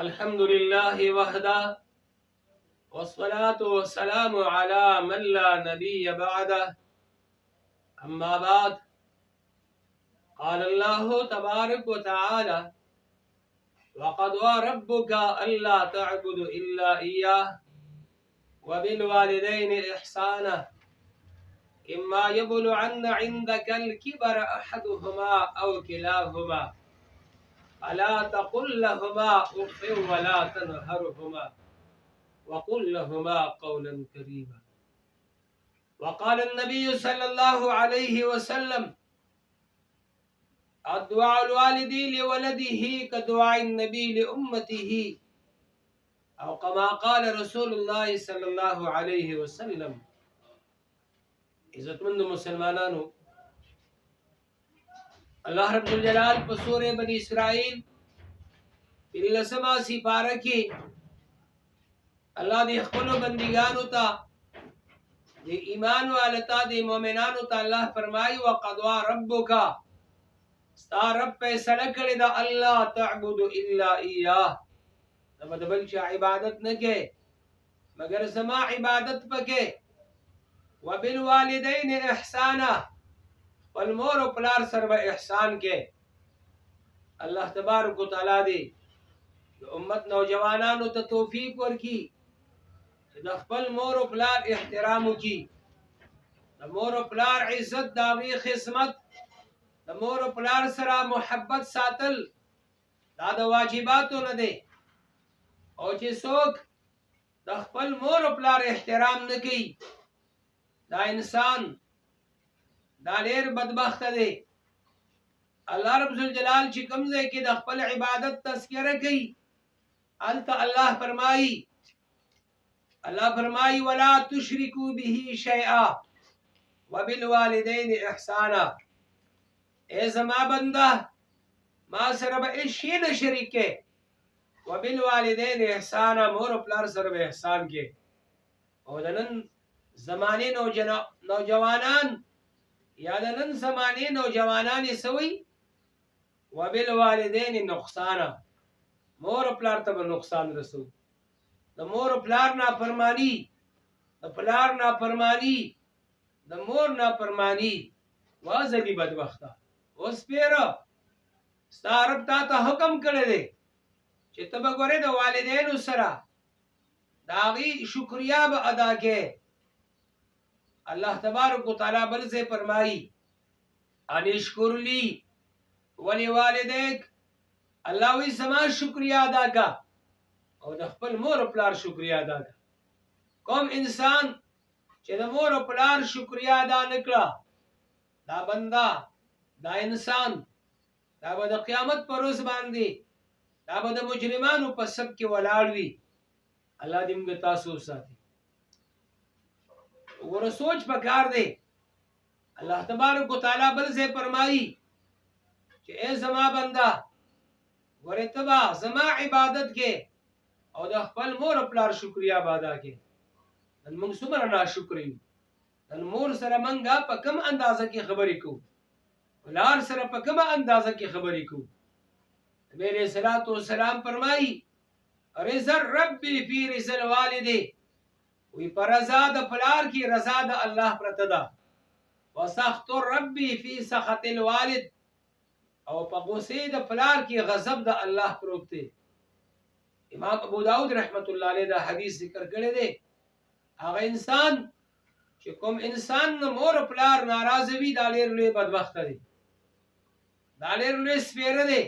الحمد لله وحده، والصلاة والسلام على من لا نبي بعده. أما بعد، قال الله تبارك وتعالى: وقضى ربك ألا تعبد إلا إياه وبالوالدين إحسانا إما يبلغن عندك الكبر أحدهما أو كلاهما فلا تقل لهما أف ولا تنهرهما وقل لهما قولا كريما. وقال النبي صلى الله عليه وسلم: الدعاء الوالد لولده كدعاء النبي لأمته، أو كما قال رسول الله صلى الله عليه وسلم. عزتمند مسلمانانو، الله رب الجلال په سورې بنی اسرائیل لسمه سپاره کې الله دې خپل بندګانو ته، د ایمان والتا، د مؤمنانو ته الله فرمایي: وقضى ربک، ستا رب فیصله کړې ده، الله تعبد الا ایاه، ته به د بل چا عبادت نه کې مګر زما عبادت پکې. وبالوالدین احسانا، خپل مور او پلار سره به احسان کې. الله تبارک وتعالی دې د امت نوجوانانو ته توفیق ورکړي چې د خپل مور او پلار احترام وکړي، د مور او پلار عزت، د هغوی خدمت، د مور او پلار سره محبت ساتل دا د واجباتو نه دی. او چې څوک د خپل مور او پلار احترام نه کوي، دا انسان دا ډېر بدبخته دی. الله رب ذوالجلال چې کوم ځای کې د خپل عبادت تذکره کوي، هلته الله فرمایي، الله فرمایي: ولا تشرکو به شیئا وبالوالدین احسانا. ای زما بنده، ما سره به هېڅ شی نه شریک کې، وبالوالدین احسانا، مور او پلار سره به احسان کې. او د نن زمانې نوجوانان یا د نن زمانې نوجوانان یې څه وایي؟ وبالوالدین نقصانا، مور او پلار ته به نقصان رسو. د مور او پلار نافرمانی، د پلار نافرمانی، د مور نافرمانی، وازلی بدبخته. اوس پیره ستا رب تا ته حکم کړی دی چې ته به ګورې د والدینو سره د هغوی شکریا به ادا کې. الله تبارک وتعالی بل ځای فرمایي: ان اشکر لی ولوالدیک. الله وی زما شکریا ادا کا او د خپل مور او پلار شکریا ادا کا. کوم انسان چې د مور او پلار شکریا ادا نکړه، دا بنده، دا انسان، دا به د قیامت پر ورځ باندې دا به د مجرمانو په صف کې ولاړ وي. الله دې موږ تاسو وساتي. وګوره، سوچ پکار دی. الله تبارک وتعالی بل ځای فرمایي چې ای زما بنده، ګورې ته به زما عبادت کې او د خپل مور او پلار شکریا به ادا کې. نن موږ څومره ناشکر یو. نن مور سره موږ په کم اندازه کې خبرې کوو، پلار سره په کومه اندازه کې خبرې کوو. نبی علیہ الصلوۃ والسلام فرمایي: رضا الرب فی رضا الوالد، وی پر رضا د پلار کې رضا د الله پرته ده، وسخط الرب فی سخط الوالد، او په غصې د پلار کې غضب د الله پروت دی. امام ابو داود رحمت الله علیه دا حدیث ذکر کړی دی. هغه انسان چې کوم انسان نه مور او پلار ناراضه وي، دا ډېر لوی بدبخته دی، دا ډېر لوی سپېره دی.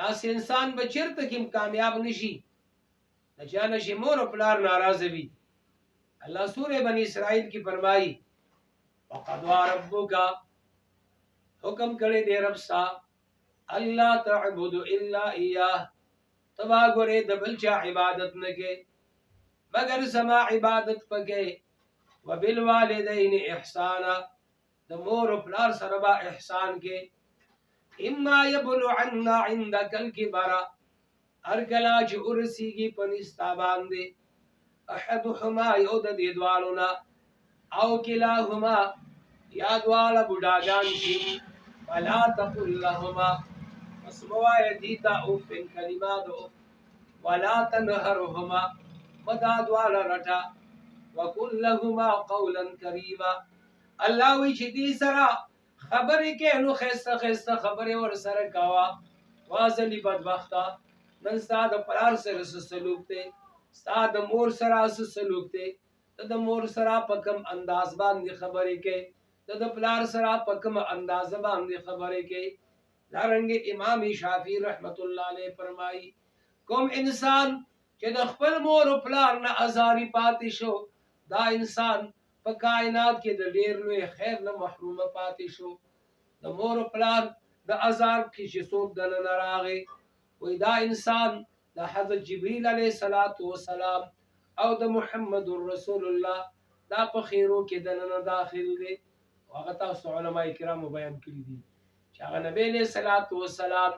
داسې انسان به چېرته کې کامیاب نشي د چا نه چې مور او پلار ناراضه وي. الله سورې بنی اسرائیل کې فرمایي: وقضى ربک، حکم کړی دی رب ستا، الله تعبد الا ایاه، ته به ګورې د بل چا عبادت نه کې مګر زما عبادت پکې، وبالوالدین احسانا، د مور او پلار سره به احسان کې. اما یبلغن عندك الكبر، هر کله چې ورسیږي په نستا باندې، احدهما، یو د دې دواړو نه، او کلاهما، یا دواړه بوډاګان شي، فلا تقل لهما، پس مه وایه دې ته اوف، کلمه د اوف. ولا تنهرهما، مدا دواړه رټه، وقل لهما قولا کریما. الله وی چې دې سره خبرې کې نو خسته خسته خبرې ور سره کاوه. وازلی بدبخته، نن ستا د پلار سره څه سلوک دی، ستا د مور سره څه سلوک دی، ته د مور سره په کوم انداز باندې خبرې کوې، ته د پلار سره په کوم انداز باندې خبرې کوې. دارنګ امام شافعي رحمت الله علیه فرمایي، کوم انسان چې د خپل مور او پلار نه ازاری پاتې شو، دا انسان په کائنات کې د ډیر لوی خیر نه محروم پاتې شو. د مور او پلار د ازار کې چې څوک دننه راغی، وایي دا انسان د حضرت جبرئیل علیه الصلاة والسلام او د محمد رسول الله دا په خیرو کې دننه داخل دی. هغه تاسو علما کرامو بیان کړي دي چې هغه نبی علیه الصلاة والسلام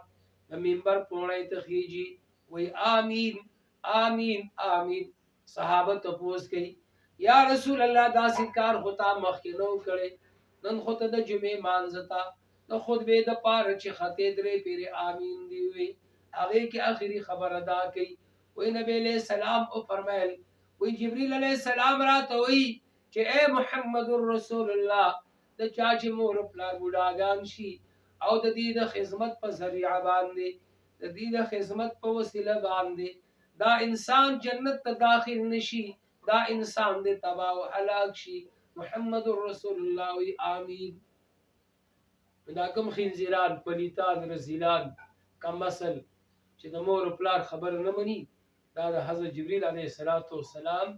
د منبر پوڼۍ ته خیږي، وایي آمین آمین آمین. صحابه تپوس کوي، یا رسول الله داسې کار خو تا مخکې نه و کړی، نن خو ته د جمعې مانځه ته د خطبې دپاره چې ختې درې پیرې آمین دی وي، هغې کې اخري خبره دا کوي. وایي نبی علیه السلام وفرمیل، وایي جبریل علیه السلام راته وایي چې ای محمد رسول الله، د چا چې مور او پلار بوډاګان شي او د دې د خدمت په ذریعه باندې، د دې د خدمت په وسیله باندې دا انسان جنت ته داخل نشي، دا انسان دې تباه او هلاک شي. محمد رسول الله وی آمین. دا کوم خنزیران، پلیتان، رزیلان، کم اصل چې د مور او پلار خبره نه مني، دا د حضرت جبریل علیه الصلاة والسلام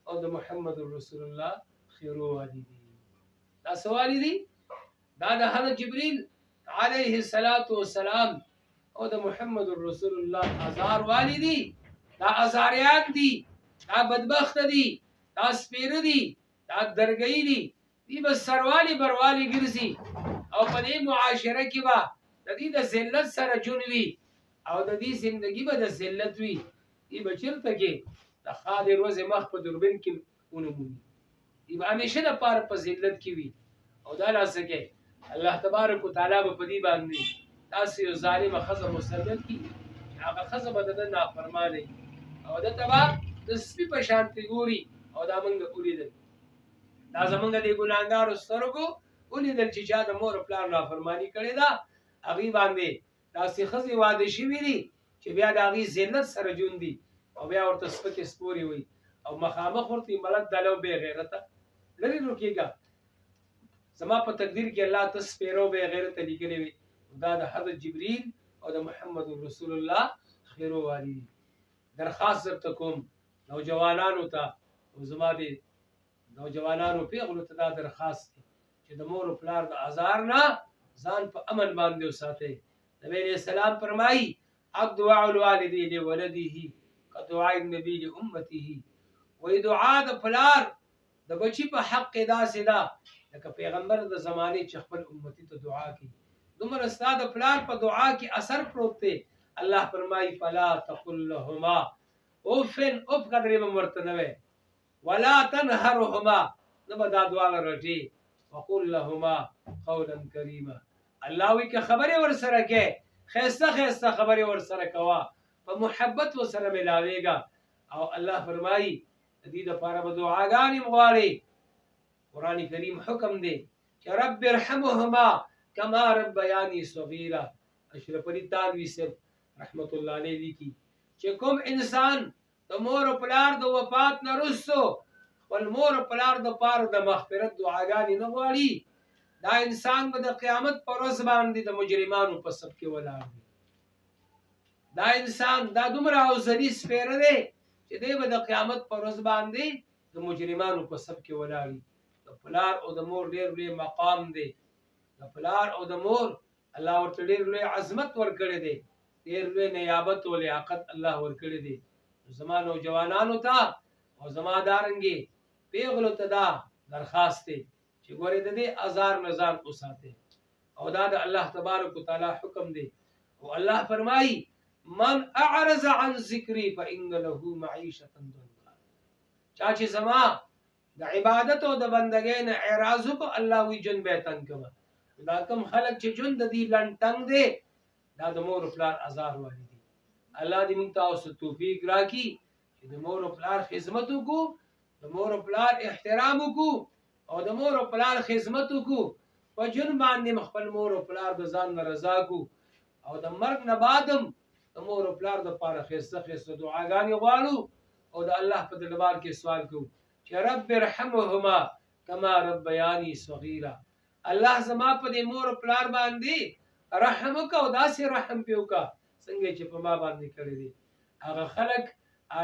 او د محمد رسول الله خیرو والي دي. دا څه والي دي؟ دا د حضرت جبریل علیه الصلاة والسلام او د محمد رسول الله ازار والي دي. دا ازاریان دي، دا بدبخت دي، دا سپیره دي، دا درګۍ دي. دی به سروالي بروالي ګرځي او په دې معاشره کې به د دې د ذلت سره جون وي او د دې زندگی به د ذلت وي. دی به چېرته کې د ښادې ورځې مخ په دوربین کې ونه مومي، دی به همیشه دپاره په ذلت کې وي. او دا لا څه کوي، الله تبارک وتعالی به په دې باندې داسې یو ظالمه ښځه مسلط کړي چې هغه ښځه به د ده نافرمانه وي او ده ته به د سپي په شانتې ګوري. او دا موږ ولیدل، دا زمونږ د ګناهګارو سترګو ولیدل چې چا د مور او پلار نافرماني کړې ده، هغوی باندې داسې ښځې واده شوي دي چې بیا د هغوی ذلت سره ژوند دي او بیا ورته سپکې سپورې وایي او مخامخ ورته ملت دلو بې غیرته لرې رکېږه، زما په تقدیر کې الله ته سپېره او بې غیرته لیکلې وي. دا د حضرت جبریل او د محمد رسول الله خیرو والي دي. درخواست درته کوم نوجوانانو ته او زما دې نوجوانانو پیغلو ته دا درخواست دی چې د مور او پلار د ازار نه ځان په امن باندې وساتئ. نبی علیہ السلام فرمایي، الدعاء الوالدی لولده کدعاء النبی لامته. وایي دعا د پلار د بچی په حق کې داسې ده لکه پیغمبر د زمانې چې خپل امتی ته دعا کوي. دومره ستا د پلار په دعا کې اثر پروت دی. الله فرمایي، فلا تقل لهما اوف، اوف قدرې به ورته نه وی، ولا تنهرهما، نه به دا دواړه رټې، وقل لهما قولا کریما. الله وی که خبرې ورسره کې ښایسته ښایسته خبرې ورسره کوه، په محبت ورسره ملاوېږه. او الله فرمایي د دې دپاره به دعاګانې هم غواړې. قرآن کریم حکم دی چې رب ارحمهما کما ربیانی صغیرا. اشرف علي تانوي صاحب رحمت الله علیه لیکي چې کوم انسان د مور او پلار د وفات نه وروسته خپل مور او پلار د پاره د مغفرت دعاګانې نه غواړي، دا انسان به د قیامت پر ورځ باندې د مجرمانو په صف کې ولاړ وي. دا انسان دا دومره اوزلي سپېره دی چې دی به د قیامت پر ورځ باندې د مجرمانو په صف کې ولاړ وي. د پلار او د مور ډېر لوی مقام دی. د پلار او د مور الله ورته ډېر لوی عظمت ورکړی دی، ډېر لوی نیابت او لیاقت الله ورکړی دی. زما نوجوانانو ته او زما دارنګې پیغلو ته دا درخواست دی چې ګورې د دې ازار نه ځان وساتئ. او دا د الله تبارک وتعالی حکم دی. او الله فرمایي، من اعرض عن ذکری فإن له معیشة ضنکا. چا چې زما د عبادت او د بندګۍ نه اعراض وکړو، الله وی ژوند به یې تنګ کړم. دا کوم خلک چې ژوند د دې لنډ تنګ دی، دا د مور او پلار ازار والي دي. الله دې موږ تاسو توفیق راکړي چې د مور او پلار خدمت وکړو، د مور او پلار احترام وکړو او د مور او پلار خدمت وکړو. په ژوند باندې خپل مور او پلار د ځان نه رضا کو او د مرګ نه بعد هم د مور او پلار د پاره ښایسته ښایسته دعاګانې غواړو او د الله په دربار کې سوال کوو چې رب ارحمهما کما ربیانی صغیرا. الله زما په دې مور او پلار باندې رحم وکړه او داسې رحم پې وکړه څنګه چې په ما باندې کړی دی. هغه خلک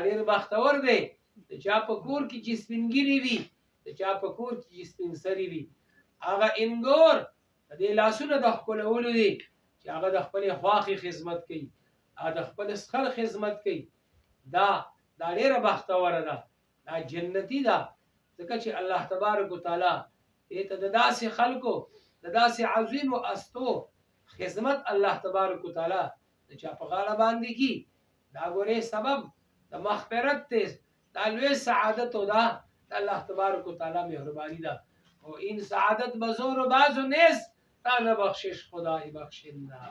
ډېر بختور دی د چا په کور کې چې سپین ږیري وي، د چا په کور کې چې سپین سري وي، هغه انګور د دې لاسونه د ښکلولو دي چې هغه د خپلې خواښې خدمت کوي، هغه د خپل سخر خدمت کوي. دا دا ډېره بختوره ده، دا جنتي ده، ځکه چې الله تبارک وتعالی دې ته د داسې خلکو د داسې عظیمو استو خدمت الله تبارک وتعالی د چا په غاړه باندې کی. دا ګورې سبب د مغفرت دی، دا لوی سعادت او دا د الله تبارک وتعالی مهرباني ده. او این سعادت بزور و بازو نیست تا نه بخشش خدای بخشنده.